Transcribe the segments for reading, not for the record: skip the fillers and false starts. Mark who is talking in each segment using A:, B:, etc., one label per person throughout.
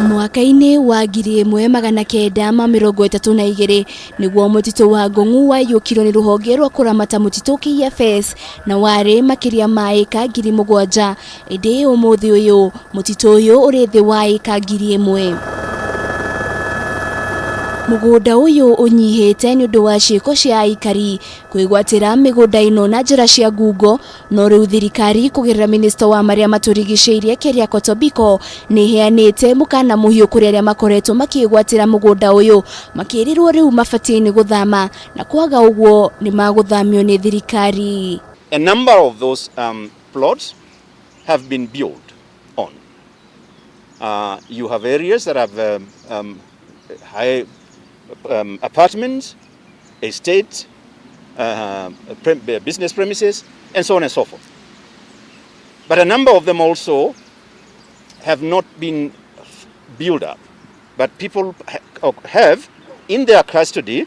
A: Mwaka-inĩ wa 1932 nĩguo mũtitũ wa Ngong'u waiyũkirio nĩ rũhonge rwa kũramata mũtitũ KFS na warĩ makĩria ma ĩka 7,000, ĩndĩ ũmũthĩ ũyũ mũtitũ ũyũ ũrĩ thĩ wa ĩka 1,000. Mũgũnda ũyũ ũnyihĩte nĩ ũndũ wa ciĩko cia aikari kwĩgwatĩra mĩgũnda ĩno na njĩra cia ngungo. No rĩu thirikari kũgerera minista wa marĩa matũrigicĩirie Keriako Tobiko nĩ ĩheanĩte mũkana mũhiũ kũrĩ arĩa makoretwo makĩgwatĩra mũgũnda ũyũ, makĩrĩrwo rĩu mabatiĩ nĩ gũthama na kwaga ũguo nĩ magũthamio nĩ thirikari.
B: A number of those plots have been built on. You have areas that have high apartments, estates, business premises, and so on and so forth. But a number of them also have not been built up. But people have in their custody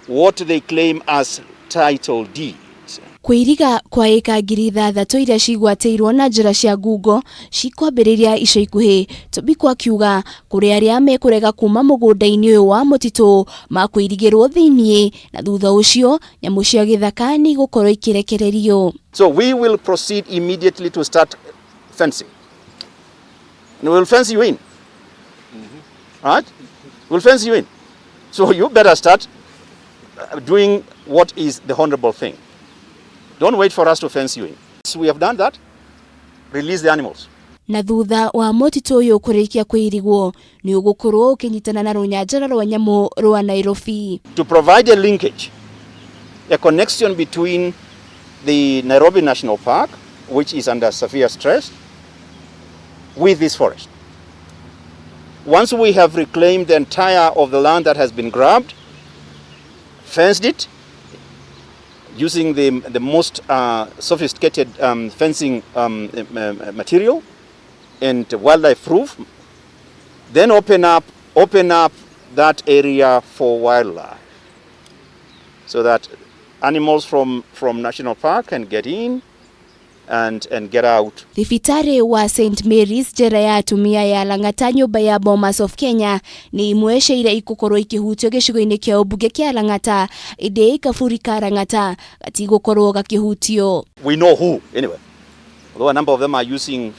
B: what they claim as title deeds.
A: Kwĩiriga kwa ĩka 6,000 iria cigwatĩirwo na njĩra cia ngungo cikwambĩrĩria ica ikuhĩ. Tobiko akiuga kũrĩ arĩa mekũrega kuma mũgũnda-inĩ ũyũ wa mũtitũ makwĩrigĩrwo thĩiniĩ na thutha ũcio nyamũ cia gĩthaka nĩ igũkorwo ikĩrekererio.
B: So we will proceed immediately to start fencing. And we'll fence you in. Right? We'll fence you in. So you better start doing what is the honorable thing. Don't wait for us to fence you in. So we have done that. Release the animals.
A: Na thutha wa mũtitũ ũyũ kũrĩkia kwĩirigwo nĩ ũgũkorwo ũkĩnyitana na rũnyanjara rwa nyamũ rwa Nairobi.
B: To provide a linkage, a connection between the Nairobi National Park, which is under severe stress, with this forest. Once we have reclaimed the entire of the land that has been grabbed, fenced it, using the most sophisticated fencing material and wildlife proof, then open up that area for wildlife so that animals from National Park can get in and get out.
A: Thibitarĩ wa St Mary's, njera ya atumia ya Lang'ata, nyũmba ya Bomas of Kenya nĩ imwe cia iria igũkorwo ikĩhutio gĩcigo-inĩ kĩa ũmbunge kĩa Lang'ata, ĩndĩ kaburi ka Lang'ata gatigũkorwo gakĩhutio.
B: We know who, anyway, although a number of them are using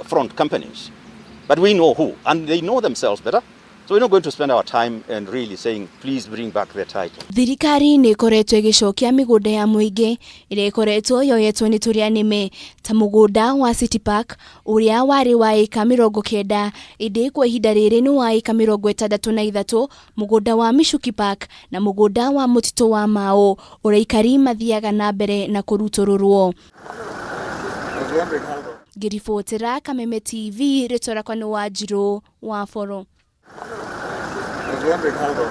B: front companies. But we know who, and they know themselves better. So we're not going to spend our time and really saying, "Please bring back the title."
A: Thirikari nĩ ĩkoretwo ĩgĩcokia mĩgũnda ya mũingĩ ĩrĩa ĩkoretwo yoyetwo nĩ tũrĩa nĩme ta mũgũnda wa City Park ũrĩa warĩ wa ĩka 90, ĩndĩ kwa ihinda rĩrĩ nĩ wa ĩka 63, mũgũnda wa Michuki Park na mũgũnda wa mũtitũ wa Mau ũrĩa aikari mathiaga na mbere na kũrutũrũrwo. Ngĩribotera Kameme TV, rĩtwa rĩakwa nĩ Wanjirũ wa Boro.
C: I was wondering how the